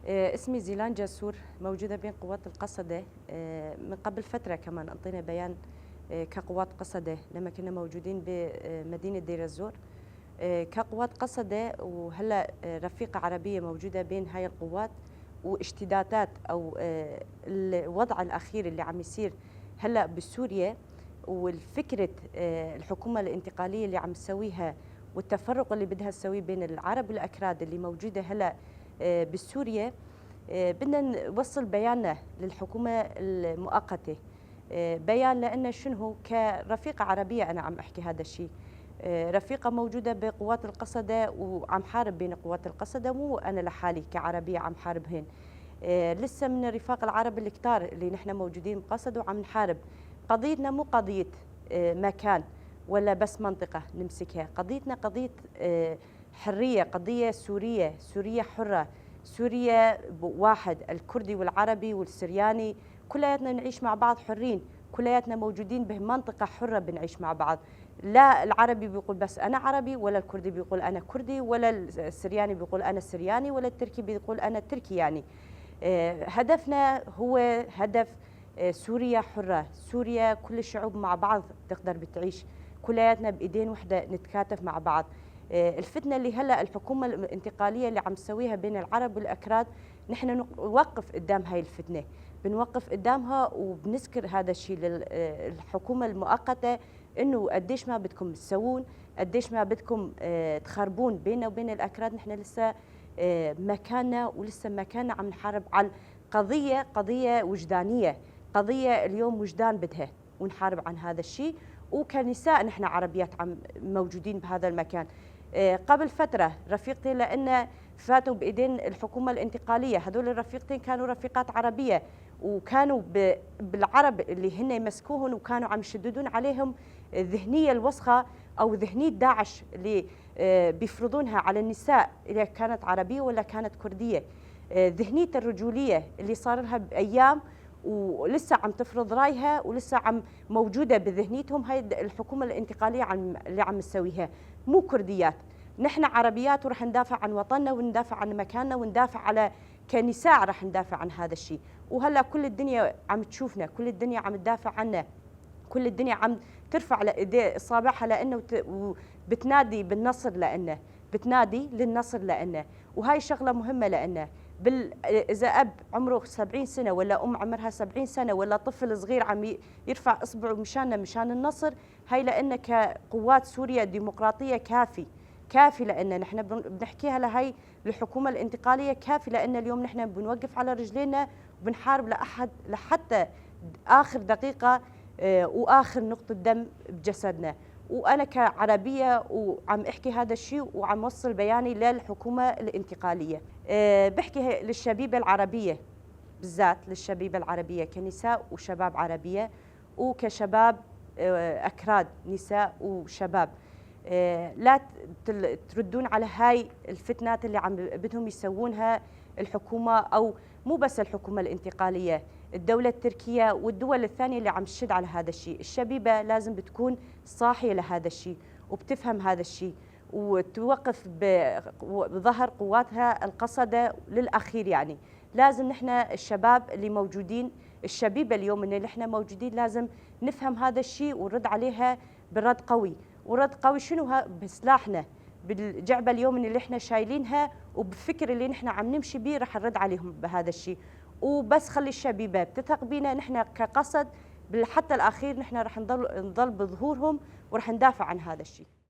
اسمي زيلان جسور، موجودة بين قوات القسد. من قبل فترة كمان أعطينا بيان كقوات قسد لما كنا موجودين بمدينة دير الزور كقوات قسد، وهلا رفيقة عربية موجودة بين هاي القوات واشتدادات أو الوضع الأخير اللي عم يصير هلا بسوريا، والفكرة الحكومة الانتقالية اللي عم تسويها والتفرق اللي بدها تسويه بين العرب والأكراد اللي موجودة هلا بسوريا. بدنا نوصل بياننا للحكومة المؤقتة، بيان لأن شنو كرفيقة عربية أنا عم أحكي هذا الشيء، رفيقة موجودة بقوات القسد وعم حارب بين قوات القسد، مو أنا لحالي كعربية عم حاربهن، لسه من الرفاق العرب الكتار اللي نحن موجودين بقسد وعم نحارب. قضيتنا مو قضية مكان ولا بس منطقة نمسكها، قضيتنا قضية حرية، قضية سورية، سورية حرة، سوريا واحد، الكردي والعربي والسرياني كلياتنا نعيش مع بعض حرين، كلياتنا موجودين بمنطقة حرة بنعيش مع بعض. لا العربي بيقول بس أنا عربي، ولا الكردي بيقول أنا كردي، ولا السرياني بيقول أنا سرياني، ولا التركي بيقول أنا تركي. يعني هدفنا هو هدف سوريا حرة، سوريا كل الشعوب مع بعض تقدر بتعيش، كلياتنا بإيدين وحدة نتكاتف مع بعض. الفتنة اللي هلا الحكومة الانتقالية اللي عم تسويها بين العرب والأكراد، نحن نوقف قدام هاي الفتنة، بنوقف قدامها وبنذكر هذا الشيء للحكومة المؤقتة، إنه قديش ما بدكم تسوون، قديش ما بدكم تخربون بيننا وبين الأكراد، نحن لسه مكاننا ولسه مكاننا عم نحارب على قضية، قضية وجدانية، قضية اليوم وجدان بدها، ونحارب عن هذا الشيء. وكنساء نحن عربيات عم موجودين بهذا المكان. قبل فترة رفيقتي لأن فاتوا بإيدين الحكومة الانتقالية، هذول الرفيقتين كانوا رفيقات عربية، وكانوا بالعرب اللي هن يمسكوهن وكانوا عم يشددون عليهم الذهنية الوسخة أو ذهنية داعش اللي بيفرضونها على النساء إذا كانت عربية ولا كانت كردية، ذهنية الرجولية اللي صار لها بأيام ولسه عم تفرض رايها ولسه عم موجودة بذهنيتهم. هاي الحكومة الانتقالية اللي عم تسويها، مو كرديات، نحن عربيات ورح ندافع عن وطننا وندافع عن مكاننا وندافع على كنساء رح ندافع عن هذا الشيء. وهلا كل الدنيا عم تشوفنا، كل الدنيا عم تدافع عنا، كل الدنيا عم ترفع اصابعها لانه وبتنادي بالنصر، لانه بتنادي للنصر لانه، وهاي شغله مهمه لانه اذا اب عمره 70 سنه ولا ام عمرها 70 سنه ولا طفل صغير عم يرفع اصبعه مشاننا مشان النصر، هاي لان كقوات سوريا الديمقراطيه كافي، كافي لان نحن بنحكيها لهي الحكومه الانتقاليه كافي، لان اليوم نحن بنوقف على رجلينا وبنحارب لاحد لحتى اخر دقيقه واخر نقطه دم بجسدنا. وانا كعربيه وعم احكي هذا الشيء وعم وصل بياني للحكومه الانتقاليه. بحكي للشبيبه العربيه بالذات، للشبيبه العربيه كنساء وشباب عربيه وكشباب اكراد، نساء وشباب، لا تردون على هاي الفتنات اللي عم بدهم يسوونها الحكومه، او مو بس الحكومه الانتقاليه، الدولة التركية والدول الثانية اللي عم تشد على هذا الشيء. الشبيبة لازم بتكون صاحية لهذا الشيء وبتفهم هذا الشيء وتوقف بظهر قواتها القصدة للأخير. يعني لازم نحن الشباب اللي موجودين، الشبيبة اليوم اللي نحن موجودين، لازم نفهم هذا الشيء ونرد عليها برد قوي. ورد قوي شنو؟ بسلاحنا، بالجعبة اليوم اللي احنا شايلينها وبفكر اللي نحن عم نمشي بيه رح نرد عليهم بهذا الشيء. وبس خلي الشبيبة بتثق بينا نحن كقصد حتى الأخير، نحن رح نضل بظهورهم ورح ندافع عن هذا الشيء.